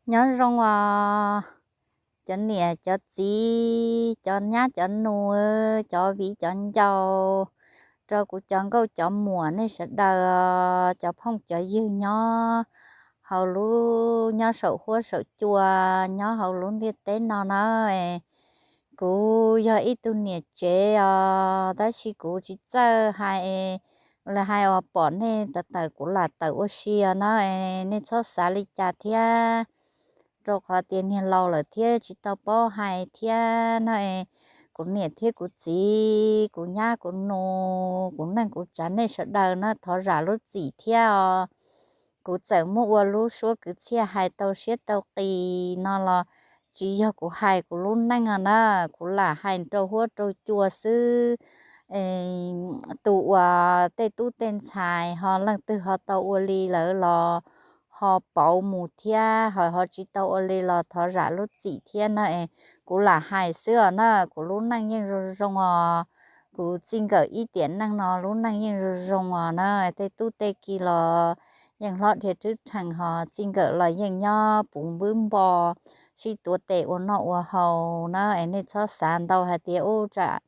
Nyob zoo os, cov niam cov txiv, cov nyab cov nus, cov viv cov ncaus, rau kuv cov nkauj cov muam nej sawv daws, cov phooj cov ywg nyob hauv lub, nyob saum huab saum cua, nyob hauv lub ntiaj teb no na. Kuv yog ib tug niam tsev os, tab sis kuv tsis txawj hais, lam hais uas pom nej tawm tawm kuv lam tawm ua si os na, nej txhob xav li cas thiab, rau qhov tias niag laus lawm thiab tsis tau paub hais thiab na. Kuv niam thiab kuv txiv, kuv nyab kuv nus, kuv neej kuv tsav nej sawv daws na, thov zam lub txim thiab os. Kuv txawm muab ua lub suab kwv txhiaj hais tau siab tau qis no los tsis yog kuv hais kuv lub neej os na, kuv lam hais rau huab rau cua xwb. Tus uas tej tub tej ntxhais ho leej twg ho tau ua li lawm los ho pauv mus thiab, ho ho tsis tau ua li los thov zam lub txim thiab na. Kuv lam hais xwb os na, kuv lub neej yeej zoo zoo os. Kuv txij nkawm ib tiam neej no lub neej yeej zoo zoo os na, tej tub tej ki los yeej hlob dhia rwb rhees, ho txij nkawm los yeej nyob puv npwb npo, sib tuav tes ua noj ua haus na. Es nej txhob xav ntau hais tias ub tsam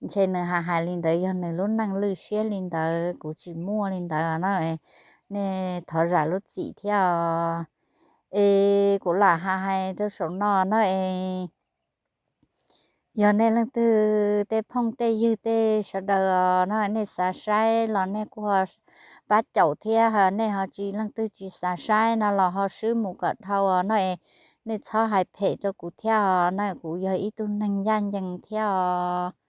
ntshe nws hais hais li ntawd yog nws lub neej lwj siab li ntawd, kuv tsis muaj li ntawd na. Nej thov zam lub txim thiab os. Es kuv lam hais hais rau saum no na es yog nej leej twg tej phooj tej ywg tej sawv daws os na, nej xav saib los nej kuj ho pab caum thiab, nej ho tsis, leej twg tsis xav saib no los ho swb mus kom dhau os na. Es nej txhob hais phem rau kuv thiab os na, kuv yog ib tug neeg ncaj ncees thiab os.